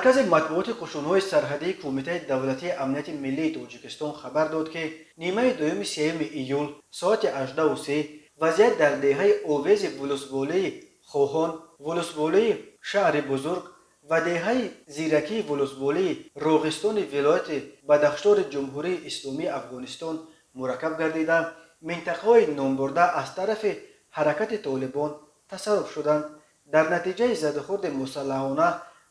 Маркази матбуоти қушунҳои сарҳадии Кумитаи давлатии амнияти миллии Тоҷикистон хабар дод, ки нимаи дуюми 3 июл соати 18:30 вазъият дар деҳаи Овези вулусволии Хоҳон, вулусволии Шаҳри Бузург ва деҳаи Зиракии вулусволии Роғистони вилояти Бадахшони Ҷумҳурии Исломии Афғонистон мураккаб гардида, минтақаҳои номбурда аз тарафи ҳаракати Толибон тасарруф шуданд. Дар натиҷаи задухӯрди мусаллаҳона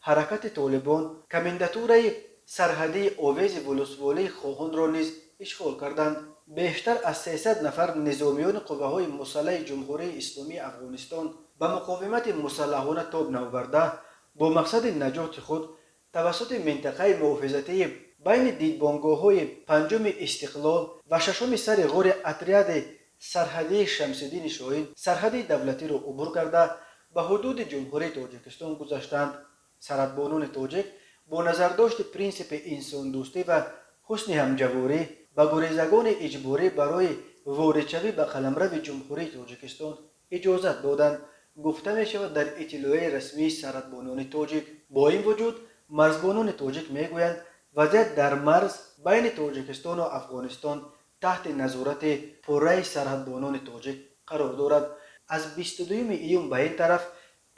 ҳаракати Толибон комендатураи сарҳадии Овези вулусволии Хоҳонро низ ишғол карданд. Бештар аз 300 нафар низомиёни қувваҳои мусаллаҳи Ҷумҳурии Исломии Афғонистон ба муқовимати мусаллаҳона тоб наоварда, бо мақсади наҷоти худ тавассути минтақаи муҳофизатии байни дидбонгоҳҳои панҷуми Истиқлол ва шашуми Сари ғори отряди сарҳадии Шамсиддини Шоҳин сарҳади давлатиро убур карда, ба ҳудуди Ҷумҳурии Тоҷикистон гузаштанд. Сарҳадбонони тоҷик бо назардошти принсипи инсондӯстӣ ва ҳусни ҳамҷаворӣ ба гурезагони иҷборӣ барои воридшавӣ ба қаламрави Ҷумҳурии Тоҷикистон иҷозат доданд, гуфта мешавад дар иттилоияи расмии сарҳадбонони тоҷик. Бо ин вуҷуд, марзбонони тоҷик мегӯянд, вазъият дар марз байни Тоҷикистону Афғонистон таҳти назорати пурраи сарҳадбонони тоҷик қарор дорад. Аз 22 июн ба ин тараф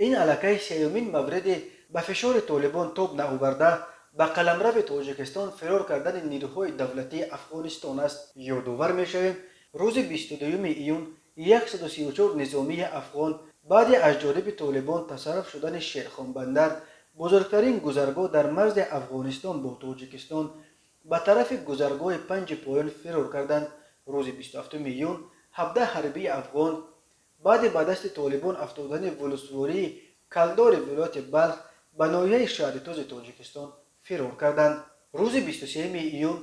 ин аллакай сеюмин мавриди ба фишори Толибон тоб наоварда, ба қаламрави Тоҷикистон фирор кардани нирӯҳои давлатии Афғонистон аст. Ёдовар мешавем, рӯзи 22 июн 134 низомии афғон баъди аз ҷониби Толибон тасарруф шудани Шерхонбандар, бузургтарин гузаргоҳ дар марзи Афғонистон бо Тоҷикистон, ба тарафи гузаргоҳи Панҷи Поён фирор карданд. Рӯзи 27 июн 17 ҳарбии афғон баъди ба дасти Толибон афтодани вулусвории Калдори вилояти Балх ба ноҳияи Шаҳритози Тоҷикистон фирор карданд. Рӯзи 23 июн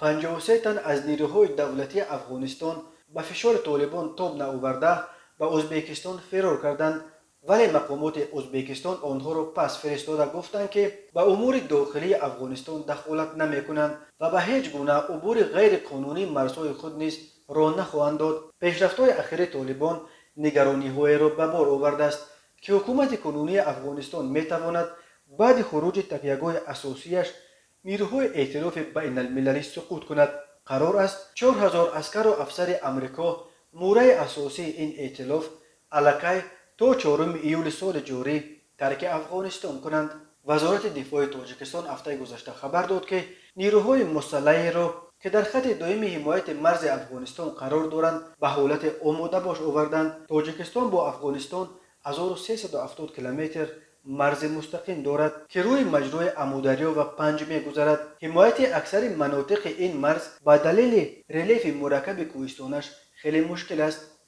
53 тан аз нирӯҳои давлатии Афғонистон ба фишори Толибон тоб наоварда, ба Ӯзбекистон фирор карданд, вале мақомоти Ӯзбекистон онҳоро пас фиристода, гуфтанд, ки ба умури дохилии Афғонистон дахолат намекунанд ва ба ҳеҷ гуна убури ғайриқонунии марзҳои худ низ роҳ нахоҳанд дод. Пешрафтҳои ахири Толибон нигарониҳоеро ба бор овардааст, ки ҳукумати кунунии Афғонистон метавонад баъди хуруҷи такягоҳи асосияш, нирӯҳои эътилофи байналмилалӣ, суқут кунад. Қарор аст 4000 аскару афсари Амрико, муҳраи асосии ин эътилоф, аллакай то 4 июли соли ҷорӣ тарки Афғонистон кунанд. Вазорати дифои Тоҷикистон ҳафтаи гузашта хабар дод, ки нирӯҳои мусаллаҳеро, ки дар хати доими ҳимояти марзи Афғонистон қарор доранд, ба ҳолати омодабош оварданд. Тоҷикистон бо Афғонистон 1370 километр марзи мустақим дорад, ки рӯи маҷрои Амударё ва Панҷ мегузарад. Ҳимояти аксари манотиқи ин марз ба далели релефи мураккаби кӯҳистонаш хеле мушкил аст.